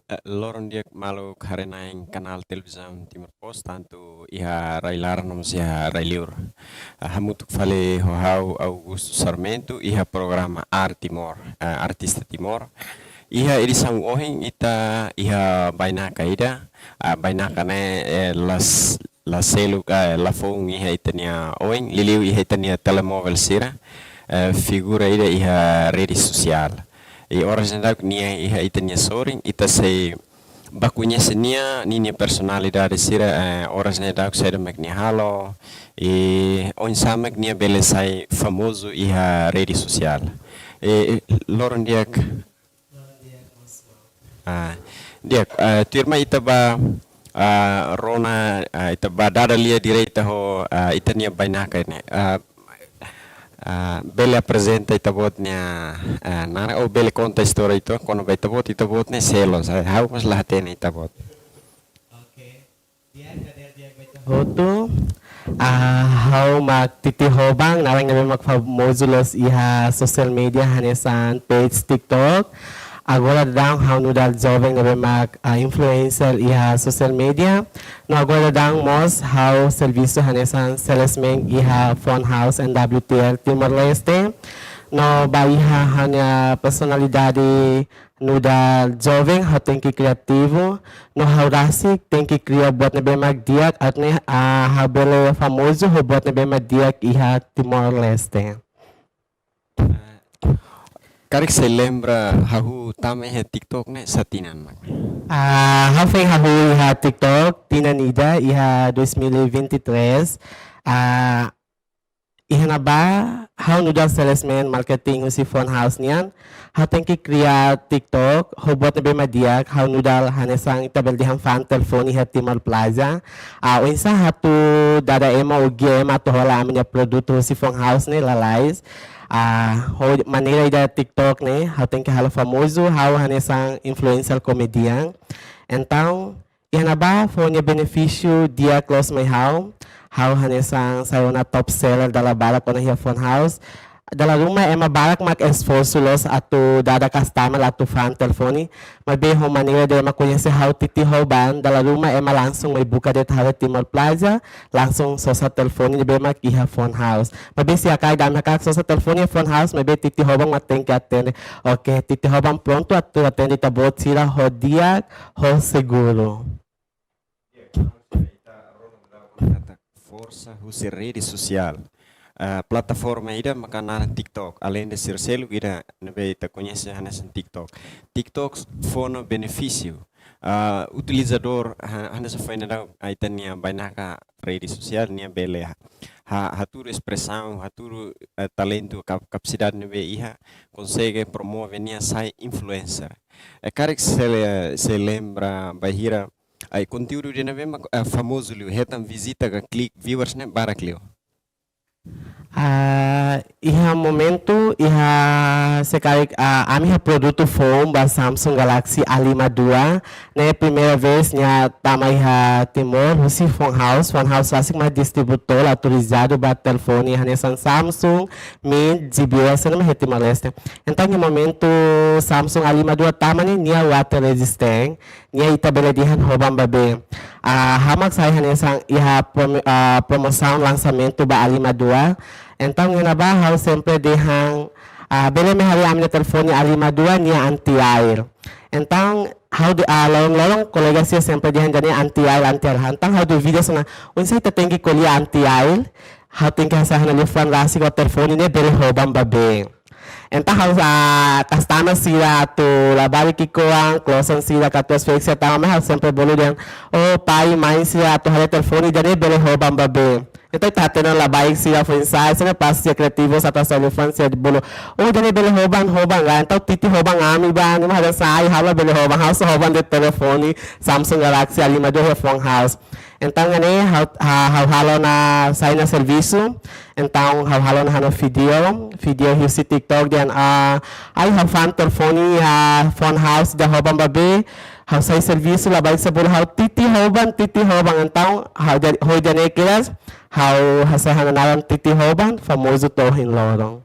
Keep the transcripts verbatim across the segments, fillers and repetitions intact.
Eh, loron di'ak maluk haree-na'in kanál televizaun Timor Post, tantu iha rai-laran no mós iha rai-liur. Ah, hamutuk fali ho ha'u Augusto Sarmento iha programa Art Timor, ah, Artista Timor. Iha edisaun ohin ita iha bainaka ida, ah, bainaka ne'e, eh, las-, la seluk, eh, la foun iha ita-nia oin, liuliu iha ita-nia telemóvel sira, eh, figura ida iha rede sosiál. I oras ne'e daudaun nia iha ita-nia sorin, ita sei bá koñese nia, ninia personalidade sira, eh, oras ne'e daudaun saida mak nia halo, i oinsá mak nia bele sai famozu iha rede sosiál. I, i, loron di'ak. Ah, di'ak, ah, tuirmai ita bá, ah, rona, ah, ita bá dada lia direta ho, ah, ita-nia bainaka ne'e. Ah, ah, bele aprezenta ita-boot nia, ah, naran, ou bele konta istória ita, kona-ba ita-boot, ita-boot ne'e sé loos, ah, ha'u mós la hatene ita-boot. Oke. Di'ak, di'ak, di'ak ba ita hotu. Ah, ha'u mak Titi Hoban, naran ne'ebé mak famozu loos iha sosiál média hanesan page TikTok. Agora daudaun ha'u nu'udar joven ne'ebé mak, ah, influencer iha sosiál média. No agora daudaun mós ha'u servisu hanesan salesman iha Phone House N W T L Timor-Leste. No ba iha ha'u-nia personalidade nu'udar joven, ha'u tenke kriativu, no ha'u rasik tenke kria buat ne'ebé mak di'ak, atu nune'e, ah, ha'u bele famozu ho buat ne'ebé mak di'ak iha Timor-Leste. Karik sei lembra hahú tama iha TikTok ne'e sá tinan mak? Ah, ha'u foin hahú iha TikTok tinan ida iha dois mil e vinte e três. Ah, iha ne'ebá, ha'u nu'udar salesman marketing husi Phone House nian, ha'u tenke kria TikTok, ho buat ne'ebé mak di'ak, ha'u nu'udar hanesan ita bele dehan fa'an telefone iha Timor Plaza. Ah, oinsá atu dada ema ou guia ema atu hola ami-nia produtu husi Phone House ne'e lalais. Ah, ho maneira ida TikTok ne'e, ha'u tenke halo famozu, ha'u hanesan influencer comedian. Entaun, iha ne'ebá, Phone nia benefísiu di'ak loos mai ha'u. Ha'u hanesan sai ona top seller dala barak ona iha Phone House. Dala ruma ema barak mak esforsu loos atu dada customer atu fa'an telefone. Maibé ho maneira ida ema koñese ha'u Titi Hoban, dala ruma ema langsung mai buka de'it ha'u iha Timor Plaza, langsung sosa telefone ne'ebé mak iha Phone House. Maibé sira hakarak dehan hakarak sosa telefone iha Phone House, maibé Titi Hoban mak tenke atende. Oke, Titi Hoban prontu atu atende ita-boot sira ho di'ak, ho seguru. Forsa husi rede sosiál. Ah, plataforma ida maka naran TikTok. Alende sira seluk, ida ne'ebé ita koñese hanesan TikTok. TikTok fó ona benefísiu. Ah, utilizadór, ha-, hanesan foin daudaun, ah, ita-nia bainaka rede sosiál, nia bele ha-, ha-, hatudu espresaun, hatudu, eh, talentu, kap-, kapasidade ne'ebé iha, konsege promove nia sai influencer. Eh, karik sei le-, sei lembra bainhira, ai, konteúdu ida ne'ebé mak, eh, famozu liu, hetan vizita ka klik, viewers ne'e barak liu? Ah, iha momentu, iha se karik, ah, ami iha produtu foun ba Samsung Galaxy A lima dua, ne'e primeira vez nia tama iha Timor, husi Phone House, Phone House rasik mak distribuidór autorizadu ba telefone hanesan Samsung, Mint, G B S, ne'e mak iha Timor-Leste. Entaun, iha momentu Samsung A lima dua tama ne'e, nia water resistant, nia ita bele dehan hoban ba bee. Ah, ha'u mak sai hanesan iha prom-, ah, promosaun lansamentu ba A lima dua. Entaun, iha ne'ebá ha'u sempre dehan, ah, bele mai haree ami-nia telefone A lima dua nia anti air. Entaun, ha'u de-, ah, loron-loron kolega sira sempre dehan ida-ne'e anti air, anti air. Entaun, ha'u duvida hanesan, oinsá ita tenke ko'alia anti air, ha'u tenke hasai ha'u-nia liafuan rasik ho telefone ne'e bele hoban ba bee. Entaun ha'u, ah, customer sira atu labarik ki'ikoan, klosan sira, katuas-ferik sira tama mai, ha'u sempre bolu dehan, oh, pai, mãe sira atu haree telefone ida-ne'e bele hoban ba bee. Entaun ita hatene labarik sira foin-sa'e, sira pasti kriativu, atu hasai liafuan sira bolu, oh, ida-ne'e bele hoban, hoban ka. Entaun Titi hoban ami ba, ne'e mak hanesan ai, ha'u la bele hoban, ha'u só hoban de'it telefone Samsung Galaxy A lima dua iha Phone House. Entaun, ne'e, ha'u, ha-, ha'u halo ona, sai ona servisu. Entaun, ha'u halo ona ha'u-nia vídeo, vídeo husi TikTok dehan, ah, ai, ha'u fa'an telefone, ah, Phone House ida hoban ba bee, ha'u sai servisu, labarik sira bolu ha'u Titi hoban, Titi hoban. Entaun, ha'u jadi, hodi ida-ne'e kedas, ha'u hasai ha'u-nia naran Titi hoban, famozu to'o ohin loron.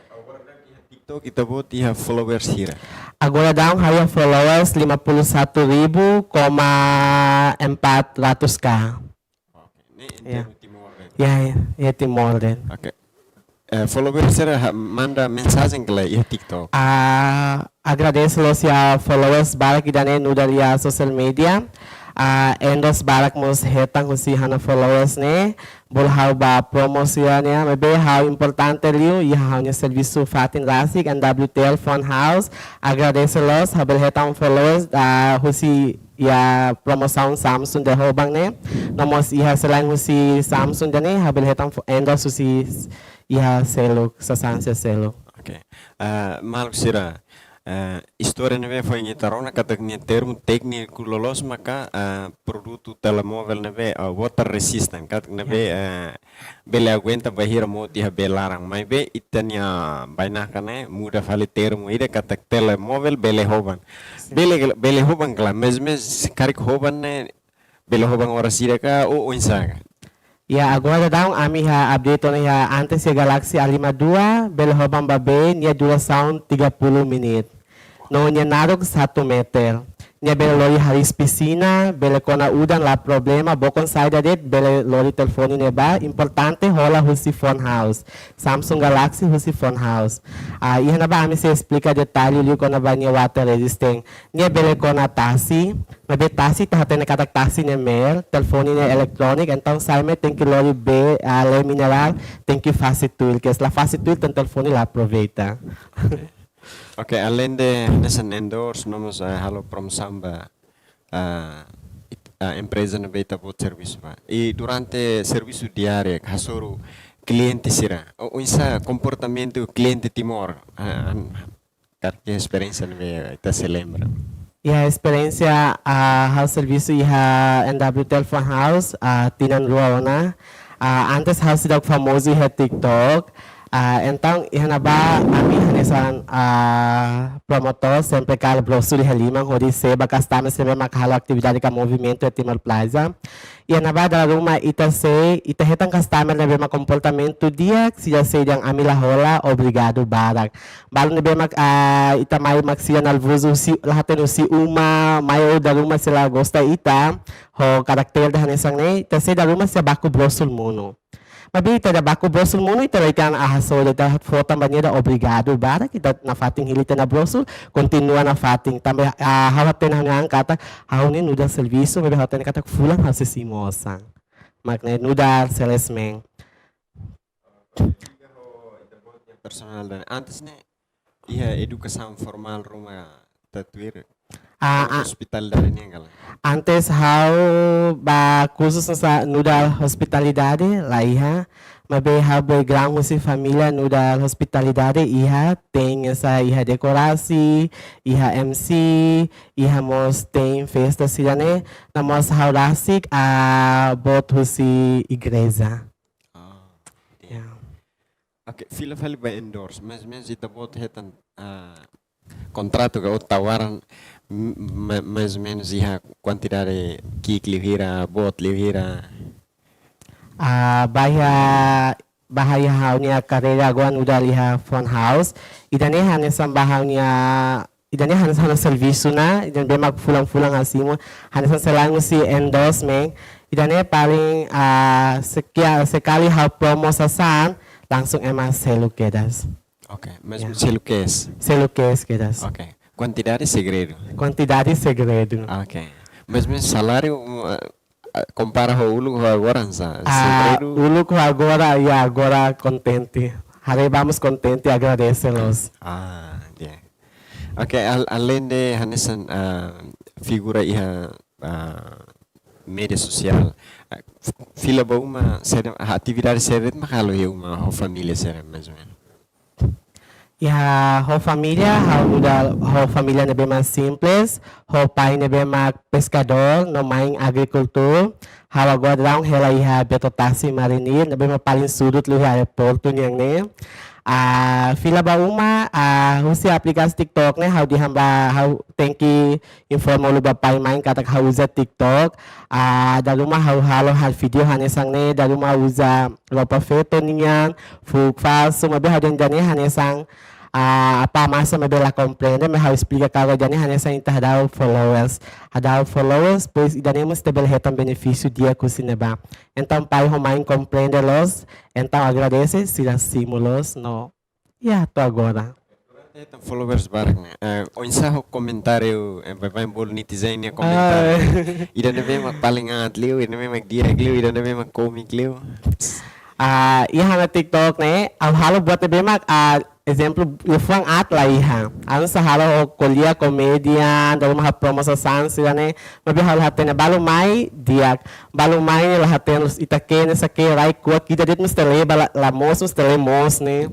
Agora iha TikTok ita-boot iha followers hira? Agora daudaun ha'u iha followers lima puluh satu ribu koma empat ratus K. Oke, ne'e Ya. Internu Timor de'it. Ya, ya, ya, Timor de'it. Oke. Eh, followers sira ha-, manda mensajen ka lae iha TikTok? Ah, agradese loos iha followers barak ida-ne'e nu'udar iha social media. Ah, endorse barak mós hetan husi ha'u-nia followers ne'e. Bolu ha'u ba promosaun ne'e, maibé ha'u importante liu iha ha'u-nia servisu fatin rasik, N W T L Phone House. Agradese loos, ha'u bele hetan followers, ah, husi iha promosaun Samsung de Hoban ne'e. No mós iha selain husi Samsung ida-ne'e, ha'u bele hetan fo-, endorse husi iha seluk, sasán sira seluk. Oke. Ah, maluk sira, ah, istória ne'ebé foin ita rona katak nia termu tékniku loloos maka, ah, produtu telemovel ne'ebé, ah, water resistant, katak ne'ebé, Ya. ah, bele aguenta bainhira mout iha bee laran. Maibé ita-nia bainaka ne'e muda fali termu ida katak telemovel bele hoban. Sin. Bele, bele hoban ka lae, maibé karik hoban ne'e bele hoban oras ida ka, ou oinsá ka? Ya, agora daudaun ami iha update ona iha antes iha Galaxy A lima dua, bele hoban ba bee, nia durasaun tiga puluh menit. No nia naruk satu meter. Nia bele lori hariis pisina, bele kona udan la problema, bokon saida de'it, bele lori telefone ne'ebá, importante hola husi Phone House. Samsung Galaxy husi Phone House. Ah, iha ne'ebá ami sei esplika detalle liu kona-ba nia water resistant. Nia bele kona tasi, maibé tasi ita hatene katak tasi ne'e meel, telefone ne'e eletróniku, entaun sai mai tenke lori bee, ah, lei minerál, tenke fase tuir, ke se la fase tuir, entaun telefone la aproveita. Oke, aleinde hanesan endorse, no mós, eh, halo promosaun ba, ah, it-, ah, empreza ne'ebé ita-boot servisu ba. I durante servisu diáriu, hasoru kliente sira. O, oinsá komportamentu kliente Timor, ah, an-, karik esperiénsia ne'ebé ita sei lembra? Ya, esperiénsia, ah, ha'u servisu iha N W T L Phone House, ah, tinan rua ona. Ah, antes ha'u seidauk famozu iha TikTok. Ah, entaun, iha ne'ebá, ami hanesan, ah, promotór, sempre kala broxu iha liman, hodi seba customer sempre mak halo atividade ka movimentu iha Timor Plaza. Iha ne'ebá dala ruma ita sei, ita hetan customer ne'ebé mak komportamentu di'ak, sira sei dehan ami la hola, obrigadu barak. Balu ne'ebé mak, ah, ita mai mak sira nervozu, sei la hatene husi uma, mai ou dala ruma sei la gosta ita, ho karakter ida hanesan ne'e, ita sei dala ruma sei baku broxu monu. Maibé ita ida baku broxu monu, ita la iha an hasoru, ita fó tan ba nia ida obrigadu barak, ita nafatin hili tiha ona broxu, kontinua nafatin. Tanba, ah, ha'u hatene ha'u-nia an katak, ha'u ne'e nu'udar servisu, maibé ha'u hatene katak fulan ha'u sei simu osan. Mak ne'e nu'udar salesman. Personál ida-ne'e. Antes ne'e, iha edukasaun formál ruma ita tuir? Ah, ah. Ospitalidade nian ka lae? Antes ha'u ba kursu sa nu'udar ospitalidade, la iha. Maibé ha'u background husi família nu'udar ospitalidade iha, tein hanesan iha dekorasi, iha M C, iha mós tein festa sira-ne'e, no mós ha'u rasik, ah, boot husi igreja. Ah, Ya. Oke, fila fali ba endorse, mais ou menos ita-boot hetan, ah, kontratu ka ou tawaran, m-, ma-, mais ou menos iha kuantidade ki'ik liu hira, boot liu hira? Ah, ba iha, ba iha ha'u-nia karreira agora nu'udar iha Phone House. Ida-ne'e hanesan ba ha'u-nia, ida-ne'e hanesan ha'u-nia servisu ona, ida-ne'ebé mak fulan-fulan ha'u simu, hanesan selain husi endorsement, ida-ne'e paling, ah, sekia-, sekali ha'u promo sasán, langsung ema selu kedas. Oke, mais Ya. selu kedas? Selu kedas kedas. Oke, kuantidade segredu? Kuantidade segredu. Oke, mais ou menos saláriu, ah, ah, kompara ho uluk ho agora, sa-, Ah, segredu? Uluk ho agora, ya, agora kontente. Haree ba mós kontente, agradese loos. Ah, ya. Oke, al-, aleinde hanesan, ah, figura iha, ah, média sosiál, ah, f-, fila ba uma, saida, ah, atividade saida mak halo iha uma, ho família saida, mais ou menos? Ya, ho família, ha'u nu'udar ho família ne'ebé mak simples, ho pai ne'ebé mak peskadór, no mãe agrikultór. Ha'u agora daudaun hela iha Beto Tasi Marinir, ne'ebé mak paling sudut liu iha aeroportu nian ne'e. Ah, fila ba uma, ah, husi aplikasaun TikTok ne'e, ha'u dehan ba, ha'u tenke informa uluk ba pai mãe katak ha'u uza TikTok. Ah, dala ruma ha'u halo hal vídeo hanesan ne'e, dala ruma uza roupa feto nian, fuuk falsu, maibé ha'u dehan ida-ne'e hanesan, ah, apa masa maibé la komprende, maibé ha'u esplika karik ida-ne'e hanesan ita hadau followers. Hadau followers, pois ida-ne'e mós ita bele hetan benefísiu di'ak husi ne'ebá. Entaun, pai ho mãe komprende loos, entaun agradese, sira simu loos, no, ya, to'o agora. Entaun followers barak ne'e. Eh, oinsá ho komentáriu, eh, baibain bolu netizen nia komentáriu. Ah. Ida ne'ebé mak paling aat liu, ida ne'ebé mak di'ak liu, ida ne'ebé mak kómiku liu. Ah, iha ha'u-nia TikTok ne'e, ha'u halo buat ne'ebé mak, ah, ezemplu, liafuan aat la iha. Ha'u só halo ho ko'alia komédia, dala ruma ha'u promosaun sira-ne'e, maibé ha'u la hatene balu mai di'ak. Balu mai ne'e la hatene ita ke ne'e sá ke rai kuak ida de'it mós ita lee ba la, la moos mós ita lee moos ne'e.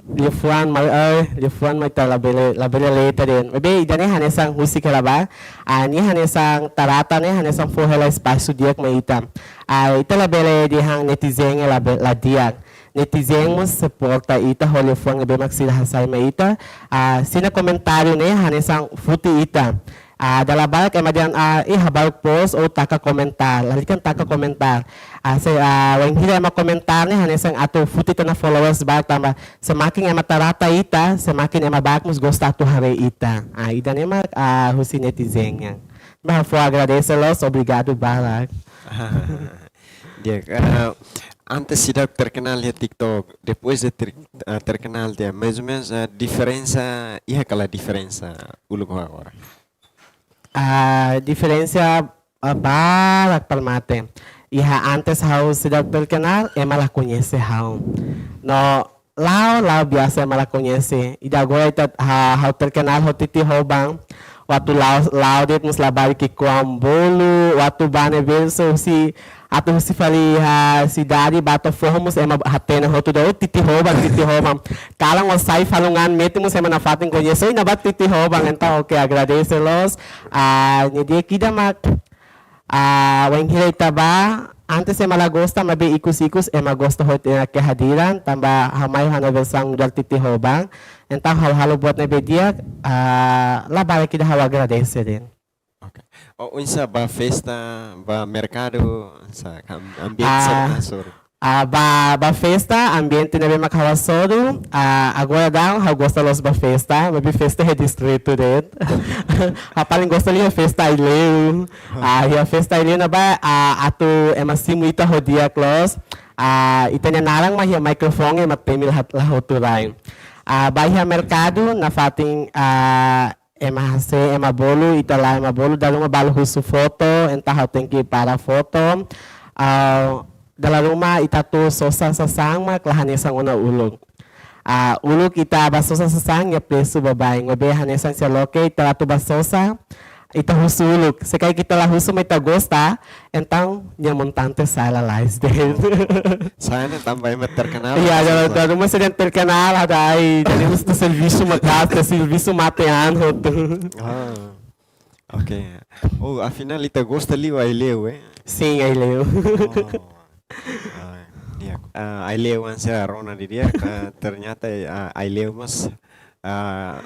Liafuan mai, eh, liafuan mai ita labele, labele lee ida de'it. Maibé ida-ne'e hanesan husik hela ba. Ah, nia hanesan tarata ne'e, hanesan fó hela espasu di'ak mai ita. Ah, ita labele dehan netizen ne'e labe-, la di'ak. Netizen mós suporta ita ho liafuan ne'ebé mak sira hasai mai ita. Ah, sira-nia komentáriu ne'e hanesan foti ita. Ah, dala barak ema dehan, ah, iha balu post ou taka komentár. Lalika taka komentár. Ah, se, ah, wainhira ema komentár ne'e hanesan atu foti ita-nia followers barak tanba semakin ema tarata ita, semakin ema barak mós gosta atu haree ita. Ah, ida-ne'e mak, ah, husi netizen nian. Ba fó agradese loos, obrigadu barak. Di'ak, eh, antes seidauk terkenal iha TikTok, depois de ter-, eh, terkenal tiha, mais ou menus, eh, diferensa, iha kala diferensa uluk ho agora? Ah, diferensa, ah, barak para mate. Iha antes ha'u seidauk terkenal, ema la koñese ha'u. No, la'o, la'o biasa ema la koñese. Ida agora ita ha-, ha'u terkenal ho Titi Hoban. Atu la'o, la'o de'it mós labarik ki'ikoan bolu, atu bá ne'ebé só husi, atu husi fali iha sidade bá to'o foho mós ema hatene hotu de'it, "Oh, Titi Hoban, Titi Hoban." Kalan ó sai falun an metin mós ema nafatin koñese, "Oh, ne'ebá Titi Hoban." Entaun, oke, agradese loos. Ah, nia dehan ida mak, ah, wainhira ita bá, antes ema la gosta, maibé ikus-ikus ema gosta hotu ita-nia kehadiran, tanba ha'u mai ho ha'u-nia versaun nu'udar Titi Hoban. Entaun, ha'u halo buat ne'ebé di'ak, ah, labarik ida ha'u agradese de'it. Oke. Oh, oinsá bá festa, bá merkadu, sá, am-, ambiente, ah, sá, sá. Ah, bá, bá festa, ambiente ne'ebé mak ha'u hasoru, ah, agora daudaun, ha'u gosta loos bá festa, maibé festa iha distritu de'it. Ha'u paling gosta liu festa Aileu. Ah, iha festa Aileu ne'ebá, ah, atu ema simu ita ho di'ak loos. Ah, ita-nia naran mak iha mikrofone, ema temi la hat-, la hotu rai. Ah, bá iha merkadu, nafatin, ah, ema hase'e, ema bolu, ita la'o ema bolu, dala ruma balu husu foto, entaun ha'u tenke para foto. Ah, dala ruma ita atu sosa sasán mak la hanesan ona uluk. Ah, uluk ita bá sosa sasán, nia presu baibain. Maibé hanesan sira loke, ita atu bá sosa, ita husu uluk. Se karik ita la husu mak ita gosta, entaun nia montante sa'e lalais de'it. Sa'e ne'e tanba ema terkenal, iya, atau dala, apa? Dala ruma sira terkenal, ada ai. Jadi mesti servisu maka'as, servisu mate an hotu. Ah, oke. Oh, afinál ita gosta liu Aileu, eh? Sin, Aileu. Oh. Ah, di'ak. Ah, Aileu hanesan rona didi'ak, ah, ternyata, ah, Aileu mós, ah,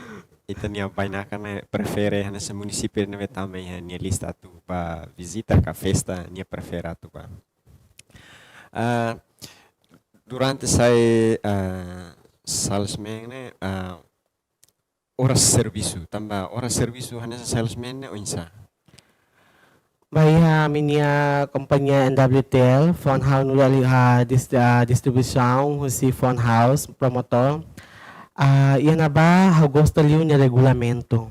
ita-nia bainaka ne'e prefere hanesan munisípiu ne'ebé tama iha nia lista atu bá vizita ka festa nia prefere atu bá. Ah, durante sai, ah, salesman ne'e, ah, oras servisu, tanba oras servisu hanesan salesman ne'e oinsá? Ba iha ami-nia kompañia N W T L, phone house nu'udar, ah, dis-, ah, distribuisaun husi phone house, promotor. Ah, iha ne'ebá ha'u gosta liu nia regulamentu.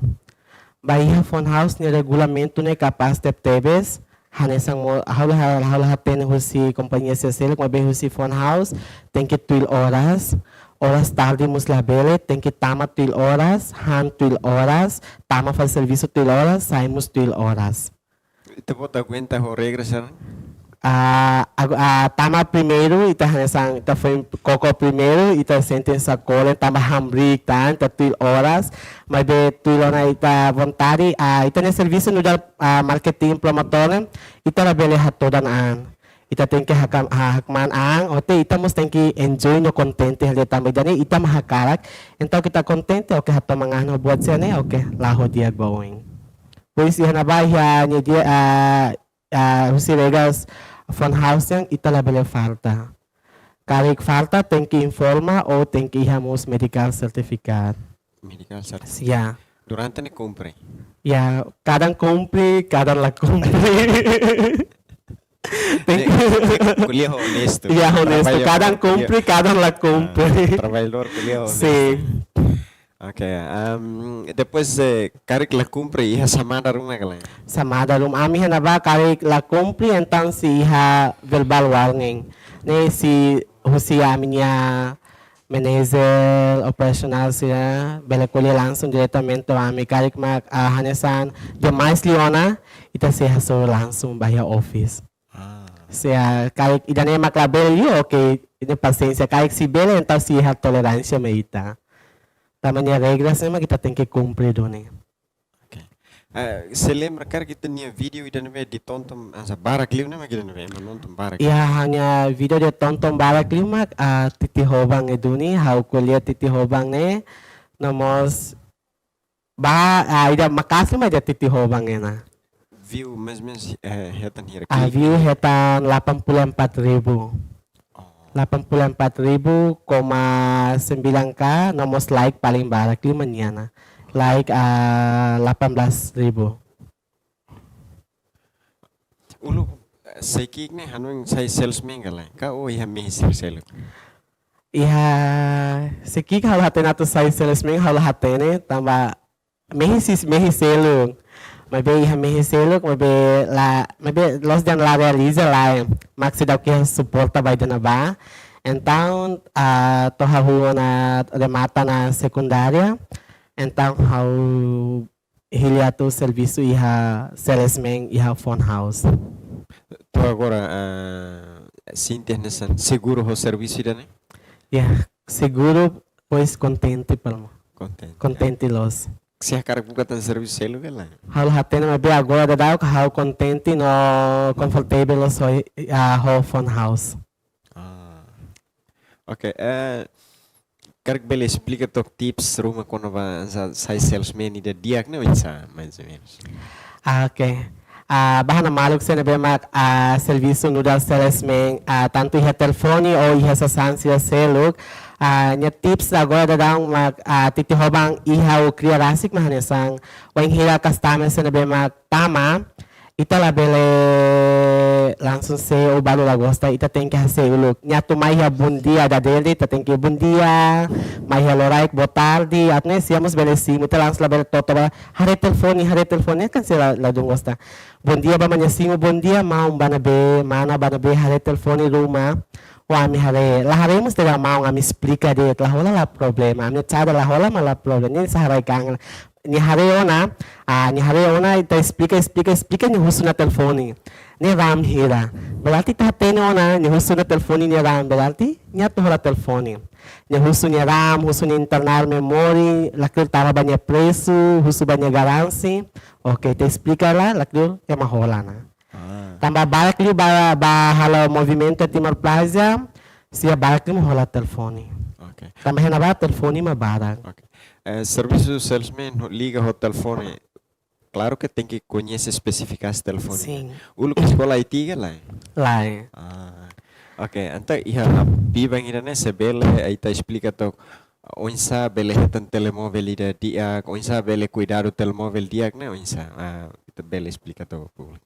Ba iha phone house nia regulamentu ne'e kapás tebetebes, hanesan mós, ha'u la, ha'u la hatene husi kompañia sira seluk, maibé husi phone house, tenke tuir oras, oras tarde mós labele, tenke tama tuir oras, han tuir oras, tama fali servisu tuir oras, sai mós tuir oras. Ita-boot aguenta ho regra sira-ne'e? Ah, agu-, ah, tama primeiru, ita hanesan, ita foin koko primeiru, ita sente sakola, tanba hamriik tan, ita tuir oras, maibé tuir ona ita vontade, ah, ita-nia servisu nu'udar, ah, marketing promotor ne'e, ita labele hatodan an. Ita tenke hakam-, ha-, hakmaan an, hotu ita mós tenke enjoy no kontente hela tanba ida-ne'e ita mak hakarak. Entaun ita kontente, oke, hatoman an buat sira-ne'e, oke, la'o di'ak ba oin. Pois iha ne'ebá iha nia dehan, ah, ah, husi regras phone house nian ita labele falta. karik falta tenke informa ou tenke iha mós medical certificate. Medical certificate. Ya. Durante ne'e kumpre. Ya, kadang kumpre, kadang la kumpre. Tenke ko'alia ho onestu. Ya, onestu. Kadang kumpre, kadang la kumpre. Trabalhadór ko'alia ho onestu. Sin. Oke, um, depois eh, karik la kumpre iha xamada ruma ka lae? Xamada ruma, ami iha ne'ebá karik la kumpre, entaun sei iha verbal warning. Ne'e sei husi ami-nia manager operasionál sira bele ko'alia langsung diretamente ho ami, karik mak ah, hanesan demais liu ona, ita sei hasoru langsung ba iha office. Ah. Se ah, karik ida-ne'e mak labele liu, oke, ida pasiénsia, karik sei bele, entaun sei iha toleránsia mai ita. Tanba nia regras ne'e mak ita tenke kumpre duni. Oke. Eh, se lembra karik ita-nia vídeo ida ne'ebé ditonton hanesan barak liu ne'e mak ida ne'ebé ema nonton barak. Ya, ha'u-nia vídeo ditonton barak liu mak ah, Titi Hobang ne'e duni, ha'u ko'alia Titi Hobang ne'e, no mós ba ah, ida maka'as liu mak ida Titi Hobang ne'e ona. View mais ou menos eh, hetan hira Ah, klik. View hetan delapan puluh empat ribu. Oh. Delapan puluh empat ribu koma sembilan K, no mós like paling barak liu mak nia ona. Like ah, delapan belas ribu. Uluk eh, sei ki'ik ne'e hanoin sai salesman ka lae? Ka ó iha mehi sira seluk? Iha, sei ki'ik ha'u la hatene atu sai salesman, ha'u la hatene, tanba mehi sei, mehi seluk. Maibé iha mehi seluk, maibé la, maibé loos dehan la realiza lae. Mak seidauk iha suporta ba ida-ne'ebá. Entaun, ah, to'o ha'u ona remata ona sekundária. Entaun ha'u hili atu servisu iha salesman iha phone house. To'o agora ah, sente hanesan seguru ho servisu ida-ne'e? Ya, seguru, pois kontente palma. Kontente. Kontente loos. Se hakarak buka tan servisu seluk ka lae? Ha'u la hatene, maibé agora daudaun ha'u kontente no comfortable loos ho, ah, ho phone house. Ah. Oke, eh, karik bele esplika took tips ruma kona-ba hanesan sai salesman ida di'ak ne'e oinsá, mais ou menos. Ah, oke. Ah, ba ha'u-nia maluk sira ne'ebé mak ah, servisu nu'udar salesman, ah, tantu iha telefone ou iha sasán sira seluk. Ah, nia tips agora daudaun mak ah, Titi Hobang iha ou kria rasik mak hanesan. Wainhira customer sira ne'ebé mak tama, ita labele langsung see ou balu la gosta, ita tenke hasai uluk. Nia atu mai iha bondia, dadeli, ita tenke bondia, mai iha loraik, botarde, atu nune'e sira mós bele simu, ita langsung labele to'o toba, haree telefone, haree telefone, kan sira la, ladún gosta. Bondia ba mak nia simu, bondia maun, bá ne'ebé, mana, bá ne'ebé, haree telefone ruma, ho ami haree, la haree mós tega maun, ami esplika de'it, la hola la problema, ami cara la hola mak la problema, nia sá haree kan, nia haree ona, ah, nia haree ona, ita esplika, esplika, esplika, nia husu ona telefone. Nia RAM hira. Berarti ita hatene ona, nia husu ona telefone, nia RAM, berarti nia atu hola telefone. Nia husu nia RAM, husu nia internal memory, lakleur tara ba nia presu, husu ba nia garansi. Oke, ita esplika lai, lakleur ema hola ona. Ah. Tanba barak liu ba, ba halo movimentu Timor Plaza, sira barak liu hola telefone. Oke. Tanba iha ne'ebá telefone mak barak. Oke. Eh, servisu salesman ho, liga ho telefone. Klaru ke tenke koñese espesifikasi telefone. Sin. Uluk eskola I T ka lae? Lae. Ah. Oke, entaun iha app Biban ida-ne'e se bele ita esplika took oinsá bele hetan telemóvel ida di'ak, oinsá bele kuidadu telemóvel di'ak ne'e oinsá. Ah, ita bele esplika took públiku.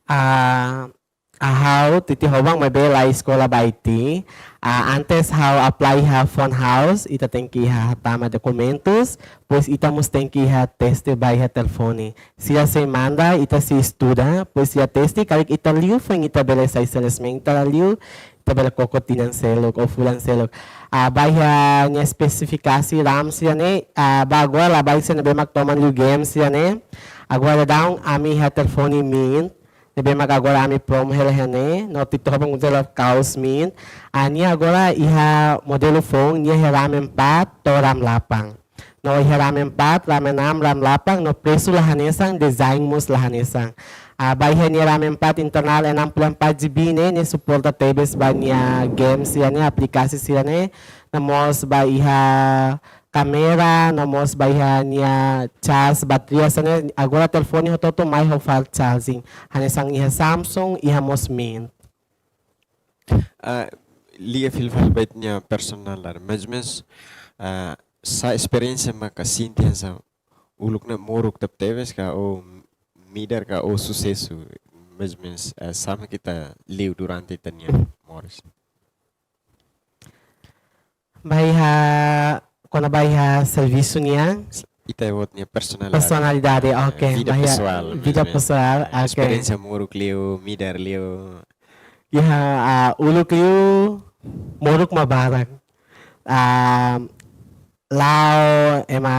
Ah, ah, ha'u Titi Hobang maibé la eskola ba I T. Ah, antes ha'u apply iha phone house, ita tenke iha hatama dokumentus, pois ita mós tenke iha teste ba iha telefone. Sira sei manda, ita sei estuda, pois sira teste, karik ita liu foin ita bele sai salesman, ita la liu, ita bele koko tinan seluk ou fulan seluk. Ah, ba iha nia espesifikasi RAM sira-ne'e, ah, ba agora la baik sira ne'ebé mak toman liu game sira-ne'e. Agora daudaun ami iha telefone Mint, ne'ebé mak agora ami promo hela iha ne'e, no Titi Hobang uza la kaus Mint. Ah, nia agora iha modelu phone, nia iha RAM empat to'o RAM delapan. No iha RAM empat, RAM enam, RAM delapan, no presu la hanesan, design mós la hanesan. Ah, ba iha nia RAM empat internal enam puluh empat GB ne'e, nia suporta tebes ba nia game sira-ne'e, aplikasi sira-ne'e, no mós ba iha kámera, no mós ba iha nia charge bateria sira-ne'e, agora telefone hotu-hotu mai ho fast charging. Hanesan iha Samsung, iha mós Mint. Ah, liga fila fali ba ita-nia personalidade, mais ou menus, ah, sá esperiénsia maka sente hanesan uluk ne'e moruk tebetebes ka, ou midar ka, ou susesu, mais ou menus, eh, sá mak ita liu durante ita-nia moris? Ba iha, kona-ba iha servisu nian. Ita-boot nia personalidade. Personalidade, eh, oke. Vida pesoál, vida pesoál, eh, oke. Esperiénsia moruk liu, midar liu. Iha, ah, uluk liu, moruk mak barak. Ah, la'o ema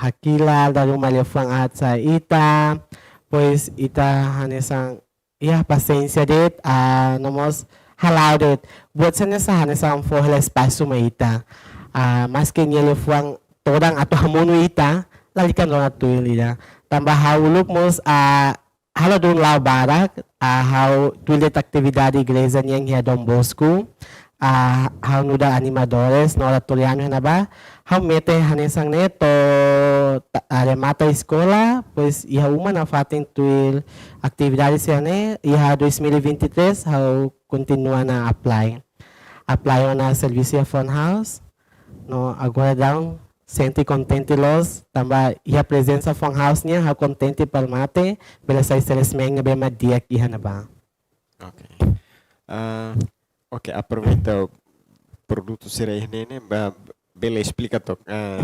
hakilar, dala ruma liafuan aat sai ita, depois ita hanesan iha pasiénsia de'it, ah, no mós hala'o de'it. Buat sira-ne'e hanesan fó hela espasu mai ita. Ah, maski nia liafuan todan atu hamonu ita, lalika rona tuir ida. Tanba ha'u uluk mós, ah, halo duni la'o barak, ah, ha'u tuir de'it atividade igreja nian iha Don Bosco, ah, ha'u nu'udar animadores no oratóriu iha ne'ebá, ha'u mete hanesan ne'e to'o ta-, ah, remata eskola, depois iha uma nafatin tuir atividade sira-ne'e, iha dois mil e vinte e três, ha'u kontinua ona apply. Apply ona servisu iha Fun House, no agora daudaun sente kontente loos, tanba iha prezensa Fun House nian, ha'u kontente para mate, bele sai seres mean ne'ebé mak di'ak iha ne'ebá. Oke. Ah, oke, aproveita produtu sira iha ne'e, ba, bele esplika took. Ah,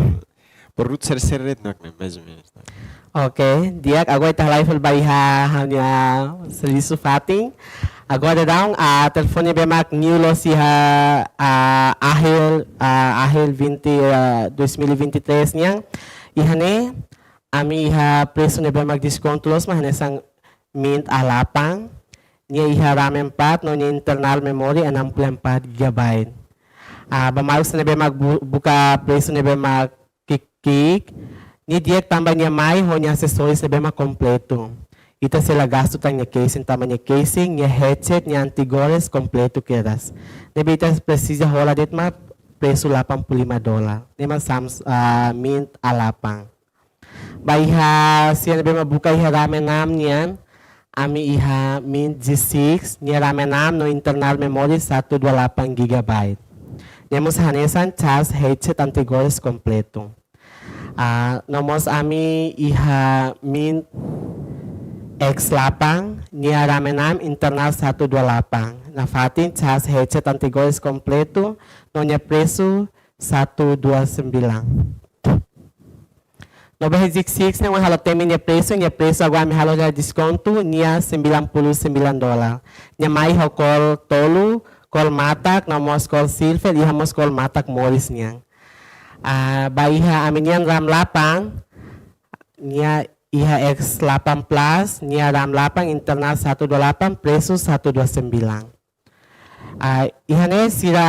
produtu sira-sira de'it mak ne'e, mais ou menus. Oke, di'ak, agora ita halai fali ba iha ha'u-nia servisu fatin. Agora daudaun, ah, telefone ne'ebé mak niu loos iha, ah, akhir, ah, akhir vinte, ah, dois mil e vinte e três nian. Iha ne'e, ami iha presu ne'ebé mak deskontu loos, mak hanesan Mint A delapan, nia iha RAM empat, no nia internal memory enam puluh empat gigabyte. Ah, ba maluk sira ne'ebé mak bu-, buka presu ne'ebé mak ki'ik-ki'ik, nia di'ak tanba nia mai ho nia asesoris ne'ebé mak kompletu. Ita sei la gastu tan nia casing, tanba nia casing, nia headset, nia anti-gores kompletu kedas. Ne'ebé ita presiza hola de'it mak presu delapan puluh lima dolar. Ne'e mak Sams-, ah, Mint A delapan. Ba iha sira ne'ebé mak buka iha RAM enam nian, ami iha Mint G six, nia RAM enam no internal memory satu dua delapan gigabyte. Nia mós hanesan cas, headset, anti-gores kompletu. Ah, no mós ami iha Mint X delapan, nia RAM enam, internal satu dua delapan. Nafatin cas, headset, anti-gores kompletu, no nia presu satu dua sembilan. No ba iha G six ne'e, ami halo temi nia presu, nia presu agora ami halo hela deskontu, nia sembilan puluh sembilan dolar. Nia mai ho kór tolu, kór matak, no mós kór silver, iha mós kór matak moris nian. Ah, ba iha ami-nian RAM delapan, nia iha X delapan Plus, nia RAM delapan internal satu dua delapan, presu satu dua sembilan. Ah, iha ne'e sira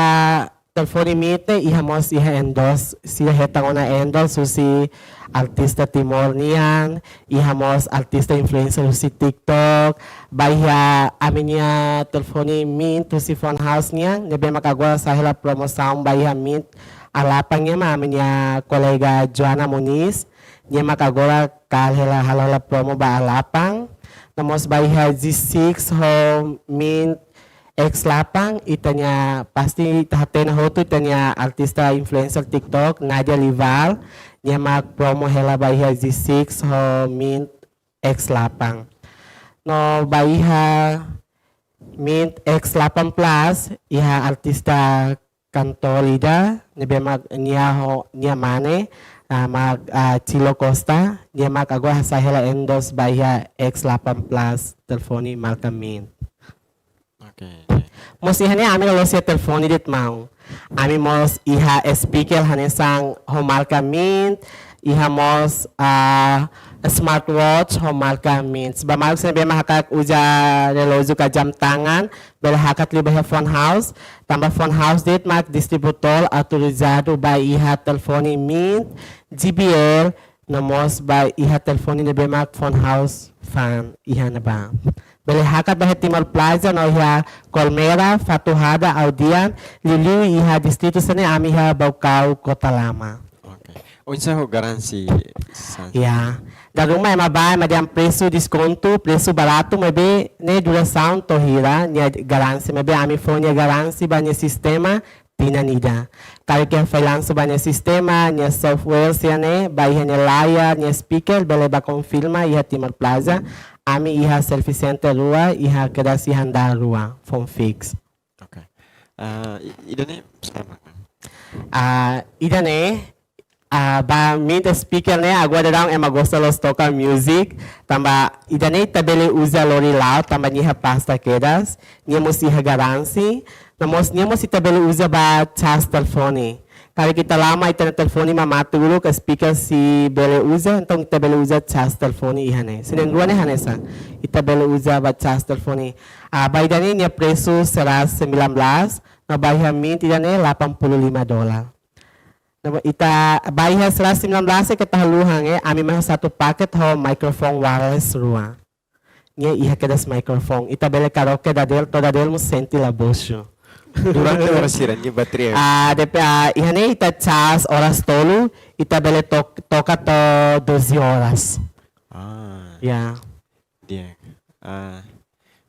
telefone Mint ne'e iha mós iha endorse, sira hetan ona endorse husi artista Timor nian, iha mós artista influencer husi TikTok, ba iha ami-nia telefone Mint husi Fun House nian, ne'ebé mak agora sai hela promosaun ba iha Mint A delapan nian mak ami-nia kolega Joana Moniz, nia mak agora kal hela halo hela promo ba A delapan, no mós ba iha G six ho Mint X delapan, ita-nia pasti ita hatene hotu ita-nia artista influencer TikTok, Nadia Lival, nia mak promo hela ba iha G six ho Mint X delapan. No ba iha Mint X delapan Plus, iha artista kantór ida, ne'ebé mak nia ho, nia mane, ah, mak, ah, Chilo Costa, nia mak agora hasai hela endorse ba iha X delapan Plus, telefone marka Mint. Oke. Mós iha ne'e ami la loos iha telefone de'it maun. Ami mós iha speaker hanesan ho marka Mint, iha mós, ah, smartwatch ho marka Mint. Ba maluk sira ne'ebé mak hakarak uza relójiu ka jam tangan, bele hakat liu ba iha Fun House. Tanba Fun House de'it mak distribuidór autorizadu ba iha telefone Mint, G B L, no mós ba iha telefone ne'ebé mak Fun House fa'an iha ne'ebá. Bele hakat ba iha Timor Plaza no iha Colmera, Fatuhada, Audian, liuliu iha distritu sira-ne'e ami iha Baucau, Kota Lama. Oke. Oinsá ho garansi, San? Ya. Dala ruma ema bá, ema dehan presu deskontu, presu baratu, maibé ne'e durasaun to'o hira, nia garansi, maibé ami fó nia garansi ba nia sistema, tinan ida. Karik iha fallansu ba nia sistema, nia software sira-ne'e, ba iha nia layar, nia speaker, bele bá konfirma iha Timor Plaza, ami iha service center rua, iha kedas iha andár rua, Phone Fix. Oke. Ah, i-, ida-ne'e, sama. Ah, ida-ne'e, ah, ba main speaker ne'e, agora daudaun ema gosta loos toka music, tanba ida-ne'e ita bele uza lori la'o, tanba nia iha pasta kedas, nia mós iha garansi, no mós nia mós ita bele uza ba charge telefone. Karik ita lama ita-nia telefone mamatu uluk, speaker sei bele uza, entaun ita bele uza charge telefone iha ne'e. Se na'in-rua ne'e hanesan, ita bele uza ba charge telefone. Ah, ba ida-ne'e nia presu será sembilan belas, no ba iha main ida-ne'e delapan puluh lima dolar. No ita ba iha será sembilan belas ne'e keta haluha, eh, ami mai satu paket ho microphone wireless rua. Nia iha kedas microphone. Ita bele karaoke dadel, to'o dadel mós sente la boxu. Durante oras hira nia bateria? Ah, depe, ah, iha ne'e ita charge oras tolu, ita bele tok-, toka to'o doze horas. Ah. Ya. Di'ak. Ah,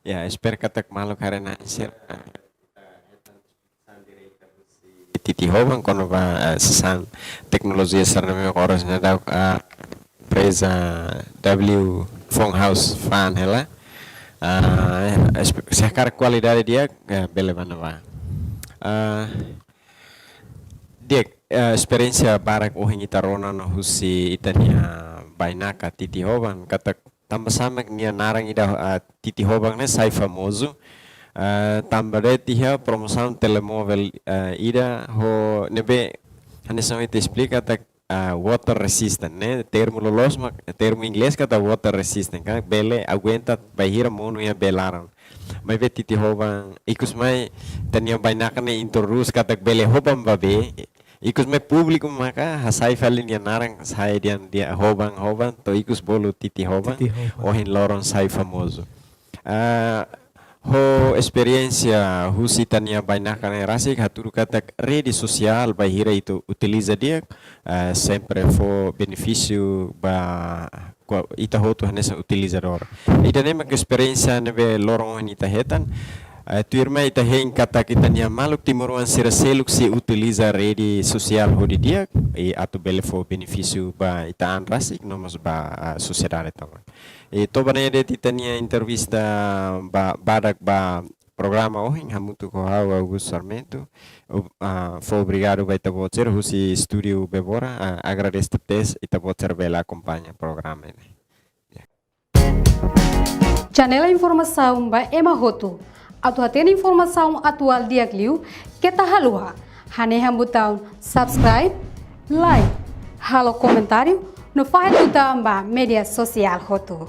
ya, espera katak maluk haree-na'in sira, ah, Titi Hoban kona-ba, eh, sasán teknolojia sira-ne'ebé mak oras ne'e daudaun, ah, empreza W Phone House fa'an hela. Ah, eh, espe-, se hakarak kualidade di'ak, eh, bele bá ne'ebá. Ah, di'ak, eh, esperiénsia barak ohin ita rona no husi ita-nia bainaka Titi Hoban, katak tanba sá mak nia naran ida, ah, Titi Hoban ne'e sai famozu. Ah, tanba de'it iha promosaun telemóvel, ah, ida ho ne'ebé hanesan ita esplika katak, ah, water resistant, ne'e? Termu loloos mak, termu inglés katak water resistant, ka bele aguenta bainhira monu iha bee laran. Maibé Titi Hoban, ikus mai ita-nia bainaka ne'e introdús katak bele hoban ba bee, ikus mai públiku maka hasai fali nia naran, sai dehan, dehan Hoban, Hoban, to'o ikus bolu Titi Hoban, Titi Hoban. Ohin loron sai famozu. Ah, ho esperiénsia husi ita-nia bainaka ne'e rasik, hatudu katak rede sosiál bainhira ita utiliza di'ak, ah, sempre fó benefísiu ba kua-, ita hotu hanesan utilizadór. Ida-ne'e mak esperiénsia ne'ebé loron ohin ita hetan. Eh, tuirmai ita hein katak ita-nia maluk timoroan sira seluk sei utiliza rede sosiál ho di'ak, i atu bele fó benefísiu ba ita an rasik, no mós ba, ah, sosiedade tomak. I to'o ba ne'e de'it ita-nia entrevista ba, badak ba programa ohin, hamutuk ho ha'u Augusto Sarmento. Ob-, ah, fó obrigadu ba ita-boot sira husi estúdiu Bebora, ah, agradese tebes ita-boot sira bele akompaña programa ne'e. Channel informasaun ba ema hotu. Atu hatene informasaun atuál di'ak liu, keta haluha hanehan butaun subscribe, like, halo komentáriu, no fahe tutan ba média sosiál hotu.